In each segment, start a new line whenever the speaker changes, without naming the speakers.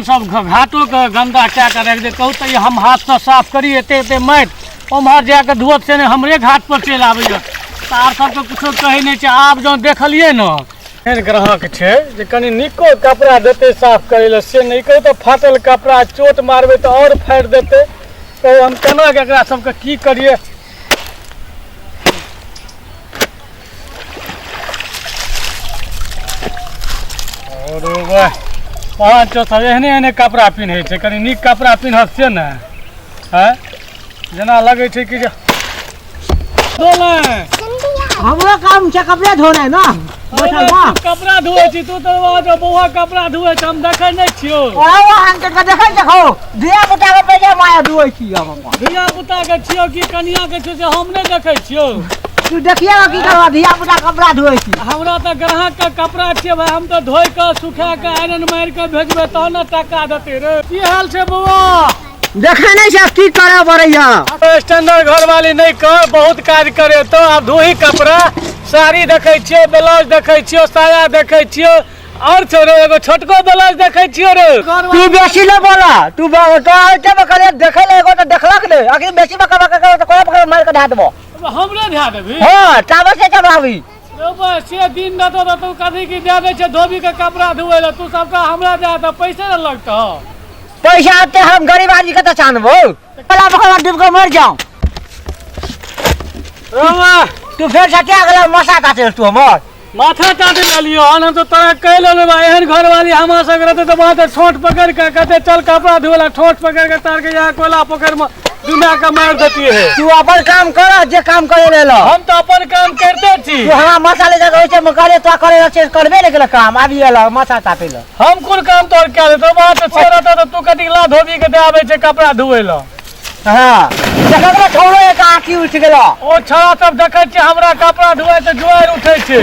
सब घाटोके गन्दा कए कऽ राखि दे। कहू तऽ ई हम हाथसँ साफ करी एते एते माटि, ओम्हर जा कऽ धोअत से नहि, हमरे घाटपर चलि आबैए। तऽ आर सबके किछो कहै नहि छै। आब जँ देखलियै ने एहन ग्राहक छै जे कनि नीको कपड़ा देतै साफ करै लए से नहि। कहू तऽ फाटल कपड़ा चोट मारबै तऽ आओर फाड़ि देतै। कहू हम केना कऽ एकरा सबके की करियै? पाँच सब एहने एहने कपड़ा पिन्है छै, कनि नीक कपड़ा पिन्हत से ने। आँय जेना लगै छै कि जे
हमरो काम छै कपड़े धोनाइ ने। बैठल बा
कपड़ा धोए छी तू तऽ बाबा जो बौआ कपड़ा धोए छै हम देखै नहि छियौ।
ओ हम तऽ देखै देखो धिया पुता के पहिले माया धोए छी हम अपन।
धिया पुता के छियौ कि कनिया के छियौ से हम नहि देखै छियौ।
तू देखिए की करबा, धिया पुता कपड़ा धोए छी।
हमरा तऽ ग्राहक के कपड़ा छियै भाई, हम तऽ धोइ कऽ सुखा कऽ आयरन मारि कऽ भेजबै तहन ने टका देतै रे। की हाल छै बौआ?
देखै नहि छै की करऽ पड़ैया।
स्टैंडर्ड घरवाली नहि कर, बहुत काज करे तो आब धोही कपड़ा। साड़ी देखै छियौ, ब्लाउज देखै छियौ, साया देखै छियौ, और छोड़ो एगो छोटको ब्लाउज देखै छियौ रे।
तू बेसी न बोला, तू तो एते बकरे देखै ले एगो तऽ देखलक नहि, अखन बेसी बकर बकर करबो तऽ कोड़ा पकड़ मारि कऽ धए देबो।
हमरे धए देबही?
हँ, टावर से चबाबी।
रे बा, से दिन देतो तऽ तू कथी की दए दै छै धोबी के कपड़ा धोए लए, तू सबटा हमरा दए दे, पैसे ने लगतौ।
पैसा आते हम गरीब आदमी कतऽ से आनबो? पला पकड़ डूब के मर जाऊं। तू फेर सटिया गेल मसा काटे तू हमर
माथा काटे लेलियो हन। हम तो तोरा कहि लेलहुँ बा, एहन घरवाली हमरा संग रहते तऽ वहाँ तऽ ठोंठ पकड़ के कहते चल कपड़ा धोला, ठोंठ पकड़ के तार के यहाँ कोयला पोखरि में डुबा के मारि देती है।
तू अपन काम कर जे काम करे ले लो।
हम तो अपन काम करते छी।
तू हमरा माथा ले जाके होइसे करे तो करे से करबे नहीं केलक काम, आबि गेल माथा तापे ल।
हम कोन काम तोहर कए देतौ? वहाँ तऽ से रहतौ तऽ तू कथी ला धोबी के दे आबै छै कपड़ा धोए ल।
हाँ, देखक ने छौड़ो एक आँखी उठि गेलो।
ओ छौड़ा सब देखै छियै हमरा कपड़ा धोए तऽ जुआरि उठै छै।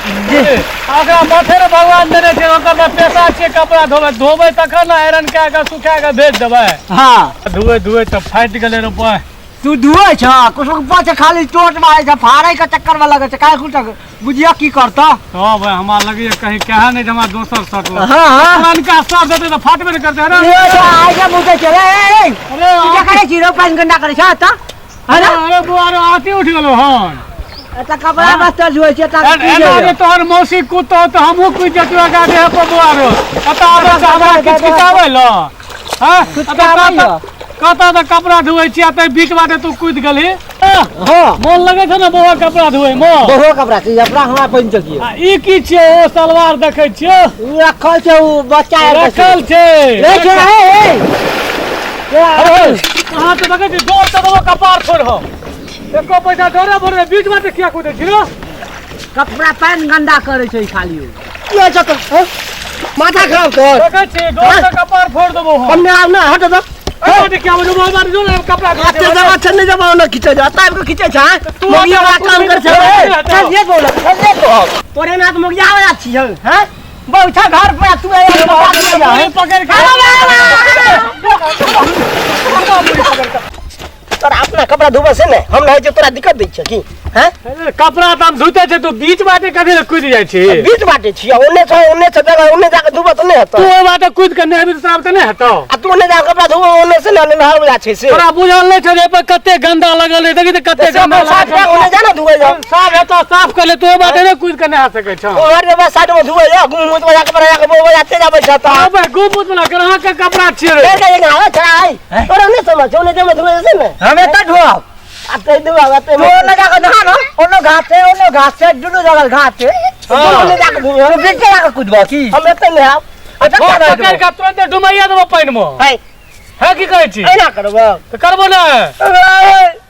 ओकरा माथे ने भगवान देने छै, ओकर तऽ पेशा छियै कपड़ा धोबै, धोबै तखन ने आयरन कए कऽ सुखा कऽ भेज देबै।
हाँ।
धोए धोए तऽ फाटि गेलै रे बा।
तू धोए छ कुछ पाछ खाली चोट मारै छ, फाड़ै के चक्कर में लगै छै, काहे कुछ बुझिया की करता।
हाँ भाई, हमरा लगैया कहीं कहे नहीं जे हमरा दोसर शर्ट लग।
हाँ, हाँ।
पुरनका शर्ट देतै तऽ फाटबे ने करतै, अरे।
ये तो आइ के मुँह से चले, ए, ए।
अरे,
तू क्या करै छी रो, पानि गंदा करै छ तऽ? है ना?
अरे, बुआ रे, आती उठि गेलौ हन।
एतऽ कपड़ा बस्तर धोइ छै, एतऽ की
एना
होइए?
जे तोहर मौसी कुत्तो तऽ हमहूँ कुदि जतियौ एकरा देह पर बुआ रो। एतऽ आबै छै हमरा किचकिचाबै लए। हाँ?
किचकिचाबै लए?
कतऽ तऽ कपड़ा धोइ छी आ तै बीच बाटे तू कुदि गेलही।
हाँ।
मोन लगै छौ ने बौआ कपड़ा धोइ मे?
बौआ कपड़ा छै, अपना हमरा पहिन चलिए।
आ ई की छियौ? ओ सलवार देखै छियौ?
ओ रखल छै, ओ बच्चा आर के छै।
रखल छै।
ले छै, हे, हे।
अहाँ तऽ देखै छी दौड़ तऽ देबो कपार फोड़ हम। एको पैसा डरे भरे बीच बाटे किया कुदै छी रो?
कपड़ा पानि गंदा करै छै खाली ओ।
की होइ छौ तोर? हँ? माथा खराब कर।
देखै छी दौड़ तऽ कपार फोड़ देबो हम।
हम नहि आब ना, हट दो।
अरे क्या बोलू, बोल बात जो ना कपड़ा खींचे
आते जगह छै नहीं जब ना खींचे जा, ताब के खींचे छै।
तू
मोगिया वाला काम कर छै।
चल ये बोल, चल ये तो। तोरे नाथ मोगिया वाला छी हम, हैं? बैठा घर पर तू आया कपड़ा धोए जा, हैं?
पकड़ के।
तोरा अपना कपड़ा धोबे से ने हम नहीं छै, तोरा दिक्कत दै छै की? हैं?
अरे कपड़ा तऽ हम धोते छै, तू बीच बाटे कथी लए कूदि जाइ छी?
बीच बाटे छी, ओने छै, ओने छै जगह, ओने जाके धोबे तऽ नहि हेतौ।
तू ओहि बाटे कूदि कऽ नहि हेबी तऽ तोरा तऽ नहि हेतौ।
आ तू ओने जाके कपड़ा धोबे, ओने से ने नहर वला छै से।
तोरा बुझल नहि छौ जे एहि पर कते गंदा लगल रहै, देखी तऽ कते
से
गंदा
अपन साफ
लागल
कए ओने जा ने धोए जाओ।
साफ हेतौ, साफ कर ले, तू ओहि बाटे नहि कूदि कऽ नहा सकै छौ।
ओ हर जगह साइड में धोए जा, गुम मुत वला कपड़ा जाके बोबे जाते जाबै छ तऽ।
अबे गुम मुत वला ग्राहक के कपड़ा छियै रे।
फेर कहियै ने, आबै छड़ा आइ। तोरा नहि समझ छौ, ओने जामे धोए से ने।
हमे तऽ धोअब।
आते धोअब, आते
तू ओने जाके नहा न, ओनो घाट छै, ओनो घाट छै, दुनू जगह घाट छै।
ओने जाके धोअब।
तू बीच जाके कुदबह की?
हम एते नहायब।
अच्छा,
ठोक
नहायब।
पकड़ि कऽ तुरन्ते डुमैया देबो पानि मे।
है।
है की कहै छी?
एना करबो।
तऽ करबो ने।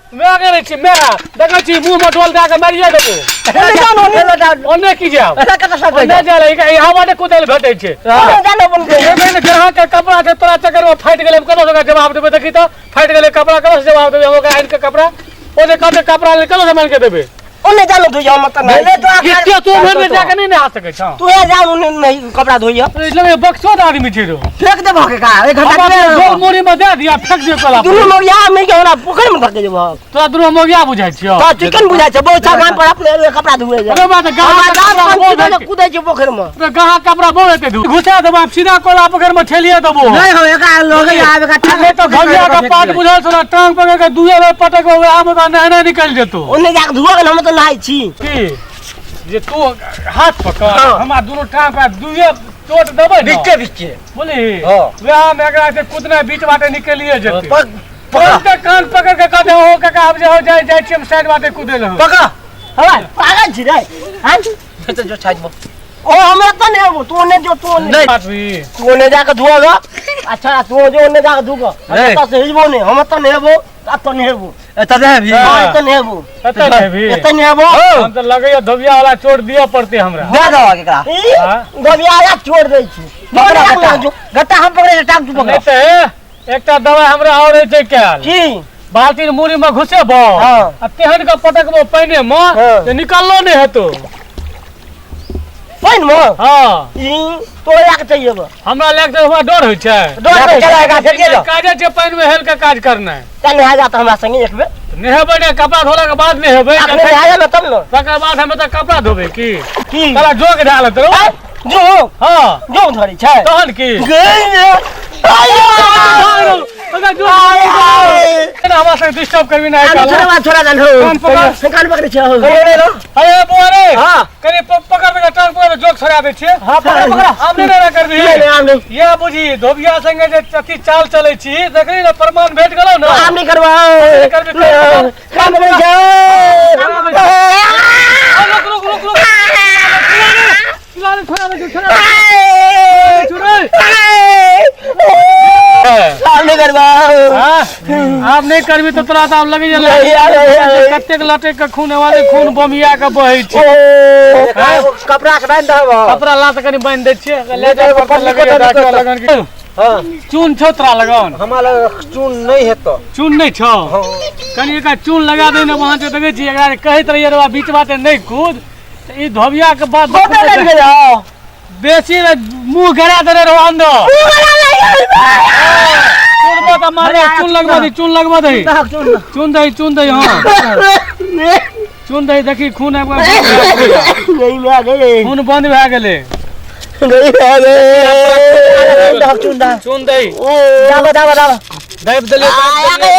मैं करै छी, मैं देखै छी मुँह मे डोल दए कऽ मारिए देबो।
ओने जाओ ने, ओने जाओ।
ओने की जायब?
ऐसा कतऽ सब
ओने जाय लए, यहाँ बाटे कुदै लए भेटै छै।
ओने जानो बन के।
एहिमे ने ग्राहक के कपड़ा छै, तोरा चक्कर मे फाटि गेलै, हम कतऽ से ओकरा जवाब देबै? देखी तऽ फाटि गेलै कपड़ा, कतऽ से जवाब देबै हम ओकरा आनि कऽ कपड़ा? ओ जे कहतै कपड़ा लेल कतऽ से आनि कऽ देबै?
ओने जानो धोइया हम त नहीं
भेले तो
किते तू भर में जाके नहीं नहा सकै छौ।
तू हे जा ओने नहीं कपड़ा धोइया।
अरे लगे बक्सो आदमी छै रो।
फेंक देबह के का एक घंटा
हमरा
के
गोल मुड़ी में दे दिया फेंक दियो कला पर।
दुनू मोगिया मिल के हमरा पोखरि में धके जेबह।
तोरा दुनू मोगिया बुझाइ छियौ।
तो चिकन बुझाइ छै बहुत गाम पर अपने कपड़ा धोए जा।
अरे बात गाह
हमरा
कपड़ा
गाम
बहुत
पर
हेतै।
कूदै छै पोखरि में।
अरे गाह कपड़ा बहुत हेतै धू। घुसा देबो आब सीधा कोला पोखरि में ठेलिए देबो।
नहीं हो एकरा लगे आबे का
नहीं तो घगिया के पाट बुझल छौ ना, टांग पकड़ के दुए बेर पटकबो वएह में ओकरा नहने निकलि जेतौ।
ओने जाके धोअ के हम तो नहाइ छी।
की जे तू हाथ पकड़ हमरा दुनू टांग पर दुए चोट देबै ने।
बीचे बीचे
बुझली?
हाँ।
वएह में एकरा से कूदनाइ बीच बाटे निकलिए जेतै।
पकड़
तुरन्ते कान पकड़ के कहते हो काका आब जे हो जाय जाय छी हम साइड बाटे कूदे लए।
पकड़
हवा पागल छी रे। हां
तो जो छाज बो
ओ हमरा त नहीं आबो, तू ओने जो तू ओने
नहीं।
बात भी।
तू ओने जाके धोअ ग। अच्छा तू जो ओने जाके धोअ।
नहीं।
एतऽ से हिजबो नहीं हम त नहीं हेबो एतऽ नहीं हेबो।
एतऽ नहीं भी।
हाँ, एतऽ नहीं हेबो।
एतऽ नहीं भी।
एतऽ नहीं हेबो।
हम तऽ लगैया धोबिया वाला चोट दिअ पड़तै हमरा।
दे दो एकरा।
ई,
हाँ?
धोबिया वाला चोट दै छी।
पकड़ा
धोबिया
गट्टा।
वाला जो-
गट्टा हम पकड़े छी, टांग तू पकड़।
नहीं तऽ एकटा दवाई हमरा और छै कयल।
की?
बाल्टीन मुड़ी में घुसेबो
हाँ।
आ तेहन के पटकबो पानि में
हाँ।
जे निकललो नहीं हेतौ।
पानि में?
हाँ।
ई, तोरा लए के चलि जेबो।
हमरा लए के हमरा डर होइ छै।
डर होइ छै।
चला, एकरा फेंकिए दो।
काजे छै पानि में हेल के काज करनाइ।
चल नहा जा त हमरा संगे एक बेर।
नहेबै ने, कपड़ा धोला के बाद नहेबै।
अखने नहा जा ने तब ने।
तकर बाद हम एतऽ कपड़ा धोबै की?
की?
तोरा जोक धए लेतौ रौ।
आँय, जोक?
हाँ।
जोक धरै छै?
तहन की?
गै रे।
ओकरा जोक धरै छै। हमरा संगे डिस्टर्ब करबी ना आइ
कान
काल्हि।
छोड़ा, छोड़ा जान हो।
कान पकड़।
कान पकड़ै छै, हो।
अरे बौआ रे।
हाँ।
कनि पकड़ के टांग पकड़ के जोक छोड़ा दै छियै।
हाँ, पकड़, पकड़।
आब नहि ने करबी।
नहि, नहि, आब नहि।
यह बुझी धोबिया संगे जे अथी चाल चलै छी देखली ने प्रमाण भेट गेलौ ने।
आब नहि करबै।
नहि करबी, करबै।
कान पकड़ै छै।
रुक, रुक, रुक, रुक। छोड़ा दे, छोड़ा दे, छोड़ा दे।
आब नहि करबै।
हाँ? आब नहि करबी तऽ तोरा तऽ आब लगैया
नहीं, नहीं, नहीं।
कतेक लटक के खून वाले खून बमिया के बहै छै।
एगो कपड़ा से बांधि दहब।
कपड़ा ला तऽ कनि बांधि दै छियै। ले
ले
जा,
जाओ,
कपड़ा
पन्नी
लगैया
कतऽ
डॉक्टर
निकलतौ?
लगन के।
हाँ।
चून छौ तोरा लगन?
हमरा लग चून नहि हेतौ।
चून नहि छौ?
हाँ।
कनि एकरा चून लगा दे ने वहाँ जे देखै छी एकरा कहैत रहियै रे बीच बाटे नहि कूद तऽ ई धोबिया के बात
गोटे लागि गेल हौ।
बेसी रे मुँह गरा देने रहो अंदर। चून मत मारे, चून लगवा दे, चून लगवा दे। चून दे, चून दे, हाँ। चून दे, देखी खून आबि गेल।
नहीं भए गेलै।
खून बंद भए गेलै।
नहीं भए गेलै।
चून दे।
चून दे।
दाबा, दाबा, दाबा।
दाबि देलियै, दाबि देलियै।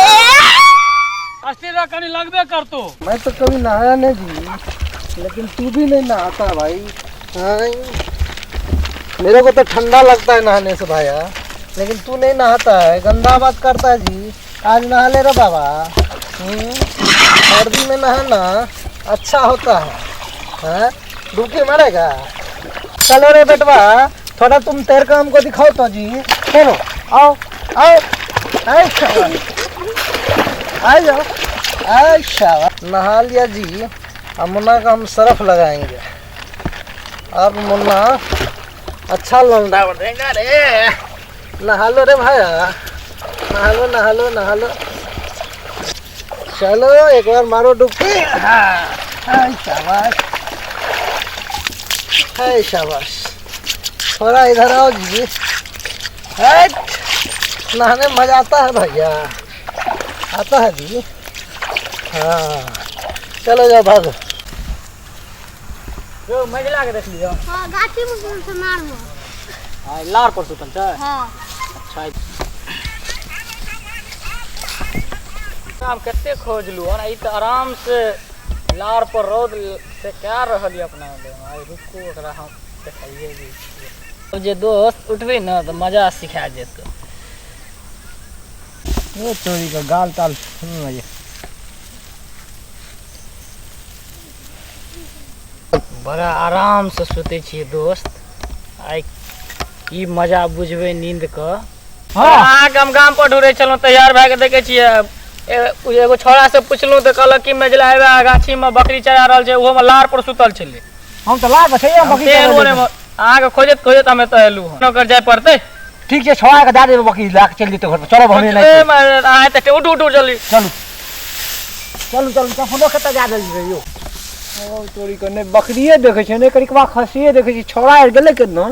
अस्थिर रह, कनि लगबे करतौ।
मैं तो कभी नहाया नहीं जी, लेकिन तू भी नहीं नहाता भाई। हाँ, मेरे को तो ठंडा लगता है नहाने से भाया, लेकिन तू नहीं नहाता है, गंदा बात करता है जी। आज नहा ले रे बाबा। सर्दी में नहाना अच्छा होता है। हाँ, डुबकी मारेगा? चलो रे बेटवा, थोड़ा तुम तैर कर हमको दिखाओ तो जी। चलो आओ आओ, आए शाबाश, आ जाओ, आए शाबाश। नहा लिया जी, अब मुन्ना का हम सरफ लगाएंगे। अब मुन्ना अच्छा लौंडा बनेगा रे। नहा लो रे भाया, नहा लो, नहा लो, नहा लो। चलो एक बार मारो डुबकी। हाँ, हाय शाबाश, हाय शाबाश। थोड़ा इधर आओ जी। हट, नहाने में मजा आता है भैया, आता है जी। हाँ चलो जाओ भागो।
यो महिला के देख लियो।
हाँ, गाछी में सुतल छै नार में।
हाँ, लार पर सुतल छै?
हाँ।
अच्छा। हम कते खोजलू हन, ई तऽ आराम से लार पर रौद से कए रहल यऽ अपना देह। आइ रुकू, ओकरा हम देखाइए दै छियै। अब जे दोस्त उठबै ने तऽ मजा सिखा जेतौ।
ओ चोरी के गाल ताल सुन।
बड़ा आराम से सुतै छियै दोस्त, आइ की मजा बुझबै नींद के।
हाँ।
अहाँके हम गाम पर ढूंढै छलहुँ, तैयार भए के देखै छियै। एगो छौड़ा से पुछलहुँ तऽ कहलक कि मेजला हेबे गाछी में बकरी चरा रहल छै, ओहो में लार पर सुतल छलै।
हम तऽ लार पर छियै,
हम
बकरी
तेल
चरा
ओने
रहल
में अहाँके खोजैत खोजैत हम एतऽ एलहुँ हँ। नौकर जाय पड़तै।
ठीक छै, छौड़ा के दए देबै बकरी, लए के चलि जेतै घर पर। चलब हमे नहि।
ए, अहाँ एतऽ उठू, उठू जल्दी।
चलू। चलू, चलू, चलू, अपनो खेतऽ जा देल जेबै यौ।
तोरी के नहि बकरिए देखै छै, नहि करिकबा खसिए देखै छै। छौड़ा आबि गेलै केतना?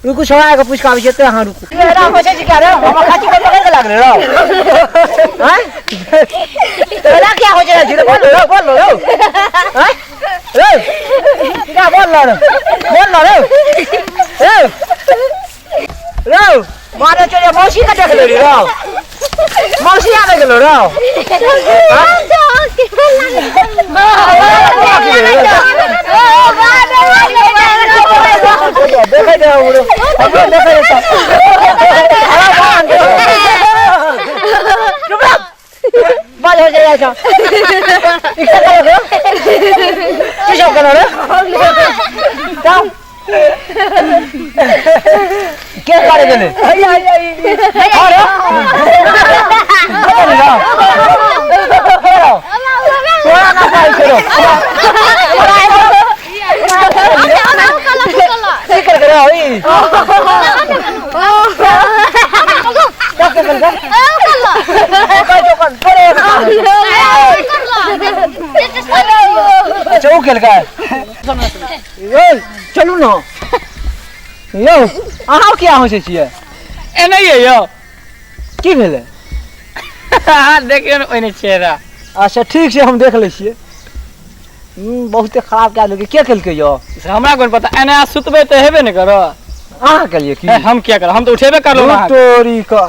रुकू, छौड़ा के पूछि कऽ आबै छियै। एतै अहाँ रुकू। एना होइ छै क्या रे? हमरा खाची के पकड़ के लागले रौ। आँय, एना क्या होइ छै? रे बोल रे, बोल रे, आँय रे, क्या बोल रे, बोल रे, ए रौ, मारे चोरिया मौसी के देख लेली रौ। मौसी आबे गेलो रौ। देखै दे हमरो, हमरो देखै दे। अरे बान चुप रह, बाज हो जाय छ। इच्छा करो रे, की सब करो रे? तब के करे गेले? अरे तोरा ना पाइ छै रो। की कर रे? ई का कर का का अच्छा, ओ केलकै। यौ चलू न यौ, अहाँ किया हँसै छियै?
एनाहिए यौ।
की भेलै?
अहाँ देखियौ ने ओहिने चेहरा।
अच्छा ठीक छै, हम देख लै छियै। बहुते खराब कए देलकै। के केलकै यौ?
से हमरा कोन पता। एना सुतबै तऽ हेबे ने करत।
अहाँ केलियै की?
हम किया करब? हम तऽ उठेबे करलहुँ अहाँके।
तोरी कऽ